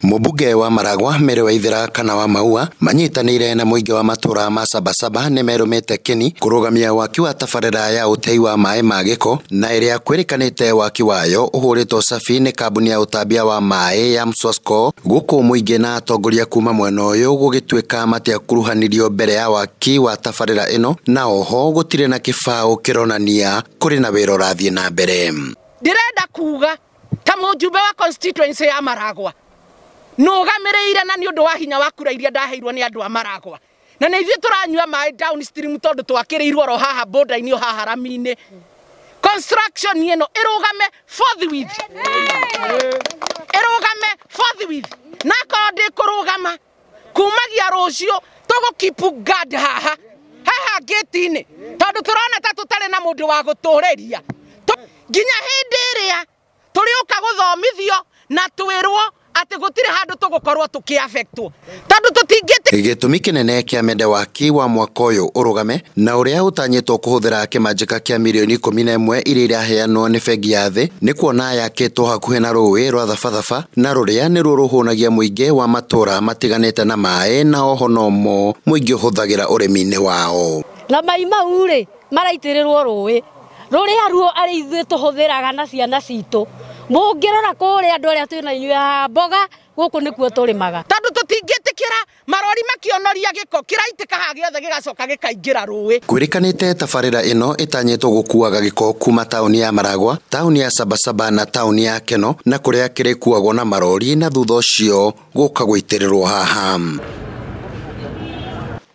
Mũmbunge wa Maragwa Mary Waithera kana wa Maua manyitanĩire na mũingĩ wa matũra ma Sabasaba nĩmerũmĩte kĩni kũrũgamia waki wa tabarĩra ya ũtei wa maĩ ma gĩko na ĩrĩa kwĩrĩkanĩte waki wayo ũhũrĩtwo cabi nĩ kambuni ya ũtambia wa maĩ ya Msosco gũkũ mũingĩ na atongoria kuma mwena ũyũ gũgĩtuĩka matiakuruhanirio mbere ya waki wa tabarĩra ĩno na oho gũtirĩ na kĩbaũ kĩronania kũrĩ na wĩra ũrathiĩ na mbere. Ndĩrenda kuga ta mũjumbe wa constituency ya Maragwa nũgamĩrĩire na nĩ ũndũ wa hinya wa kura iria ndaheirwo nĩ andũ a Maragwa na nĩ ithuĩ tũranyua maĩ downstream tondũ twakĩrĩirwo oro haha border-inĩ o haha rami-inĩ. Construction ĩno ĩrũgame forthwith, ĩrũgame forthwith, na akorwo ndĩkũrũgama kumagia rũciũ tũgũ keep guard haha haha gate-inĩ tondũ tũrona ta tũtarĩ na mũndũ wa gũtũrĩria nginya hĩndĩ ĩrĩa tũrĩũka gũthomithio na twĩrwo atĩ gũtirĩ handũ tũgũkorwo tũkĩaffectwo tondũ tũtingĩti. Gĩtũmi kĩnene kĩa mende waki wa mwaka ũyũ ũrũgame na ũrĩa ũtanyĩtwo kũhũthĩra kĩmanjĩka kĩa mirioni 11 iria iraheanwo nĩ bengi ya thĩ nĩ kuona yakĩtwo hakuhĩ na rũĩ rwa Thabathaba na rũrĩa nĩruo rũhũnagia mũingĩ wa matũra matiganĩte na maĩ na oho nomo mũingĩ ũhũthagĩra ũrĩmi-inĩ wao. Na mai mau rĩ maraitĩrĩrwo rũĩ rũrĩa ruo arĩ ithuĩ tũhũthĩraga na ciana citũ. Mũngĩrora kũrĩa andũ arĩa twĩna inyuĩ haha mboga gũkũ nĩkuo tũrĩmaga tondũ tũtingĩtĩkĩra marori makĩonoria gĩko kĩraitĩka haha gĩothe gĩgacoka gĩkaingĩra rũĩ. Kwĩrĩkanĩte tabarĩra ĩno ĩtanyĩtwo gũkuaga gĩko kuma taũni ya Maragwa, taũni ya Sabasaba na taũni ya Keno na kũrĩa kĩrĩkuagwo na marori na thutha ũcio gũka gũitĩrĩrwo haha.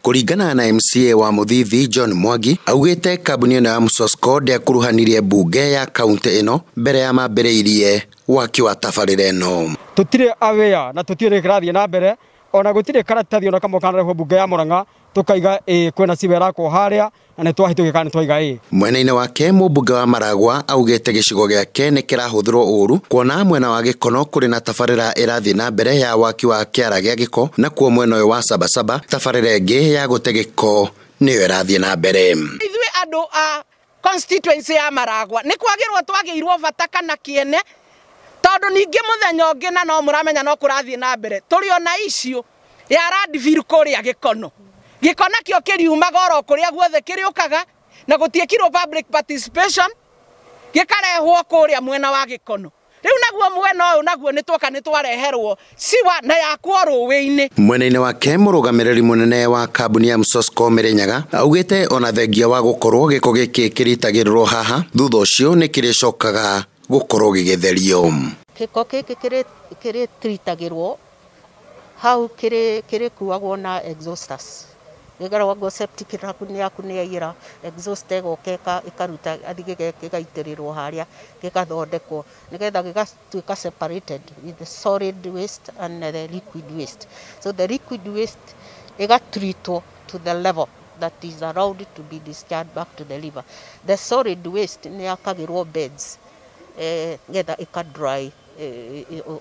Kũringana na MCA wa Mũthithi John Mwangi augĩte kambuni ĩno ya Msosco ndĩakuruhanirie mbunge ya kaunti ĩno mbere ya mambĩrĩirie waki wa tabarĩra ĩno. Tũtirĩ aware na tũtirĩ kĩrathiĩ na mbere ona gũtirĩ karatathi ona kamwe kanarehwo mbunge ya Murang'a tukaiga ĩ kwĩna ciwe ĩrakwo harĩa na nĩ twahĩtũkia kana nĩ twaiga ĩ. Mwena-inĩ wake mũmbunge wa Maragwa augĩte gĩcigo gĩake nĩ kĩrahũthĩrwo ũru kuona mwena wa Gĩkono kũrĩ na tabarĩra ĩrathiĩ na mbere ya waki wa kĩara gĩa gĩko na kuo mwena ũyũ wa Sabasaba tabarĩra ĩngĩ ya gũte gĩko nĩyo ĩrathiĩ na mbere. Ithuĩ andũ a constituency ya Maragwa nĩ kwagĩrwo twagĩirwo bata kana kĩene tondũ ningĩ mũthenya ũngĩ na no mũramenya no kũrathiĩ na mbere tũrĩ ona icio ya landfill kũrĩa Gĩkono. Gĩko nakĩo kĩriumaga oro kũrĩa guothe kĩrĩũkaga na gũtiĩkirwo public participation gĩkarehwo kũrĩa mwena wa Gĩkono. Rĩu naguo mwena ũyũ naguo nĩ twoka nĩ twareherwo siwa na yakwo rũĩ-inĩ. Mwena-inĩ wake mũrũgamĩrĩri mũnene wa kambuni ya Msosco Mĩrĩnyaga augĩte ona thengia wa gũkorwo gĩko gĩkĩ kĩritagĩrĩrwo haha thutha ũcio nĩ kĩrĩcokaga gũkorwo gĩgĩtherio. Gĩko gĩkĩ kĩrĩtritagĩrwo hau kĩrĩkuagwo na exhausters gĩkarogwo septic yaku nĩ yaiyũra exhaust ĩgoka ĩkaruta gĩgaitĩrĩrwo harĩa gĩgathondekwo nĩgetha gĩgatuĩka separated with the solid waste and the liquid waste. So the liquid waste ĩgatreatwo to the level that is allowed to be discharged back to the river. The solid waste nĩ yakagĩrwo beds nĩgetha ĩka dry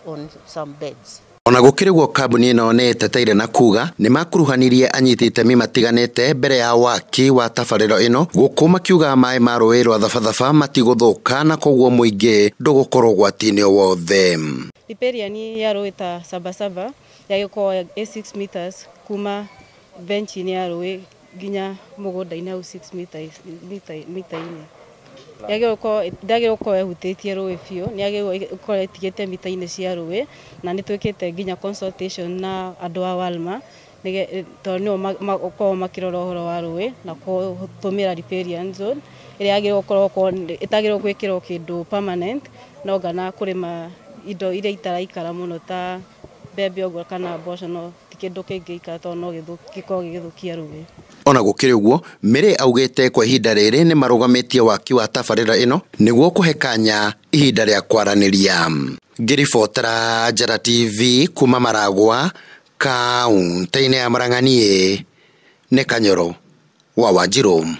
on some beds. Ona gũkĩrĩ ũguo kambuni ĩno nĩ ĩteteire na kuga nĩ makuruhanirie anyiti itemi matiganĩte mbere ya waki wa tabarĩra ĩno gũkũ makiuga maĩ ma rũĩ rwa Thabathaba matigũthũka na koguo mũingĩ ndũgũkorwo ũgwati-inĩ o wothe. Riparian ya rũĩ ta Sabasaba yagĩkorwo ĩ 6 meters kuma bench-inĩ ya rũĩ nginya mũgũnda-inĩ hau 6 mita-inĩ. Ndagĩrĩirwo gũkorwo ĩhutĩtie rũĩ biũ, nĩ yagĩrĩirwo gũkorwo ĩtigĩte mita-inĩ cia rũĩ na nĩ twĩkĩte nginya consultation na andũ a Walma tondũ nĩo makoragwo makĩrora ũhoro wa rũĩ na gũtũmĩra riparian zone ĩrĩa yagĩrĩirwo gũkorwo ĩtagĩrĩirwo gwĩkĩrwo kĩndũ permanent no ngana kũrĩma indo iria itaraikara mũno ta mbembe ũguo kana mboco no ti kĩndũ kĩngĩikara tondũ no gĩkorwo gĩgĩthũkia rũĩ. Ona gũkĩrĩ ũguo Mĩrĩ augĩte kwa ihinda rĩrĩ nĩ marũgamĩtie waki wa tabarĩra ĩno nĩguo kũhe kanya ihinda rĩa kwaranĩria. Ngĩribotera Njara TV kuma Maragwa kaunti-inĩ ya Murang'a niĩ nĩ Kanyoro wa Wanjirũ.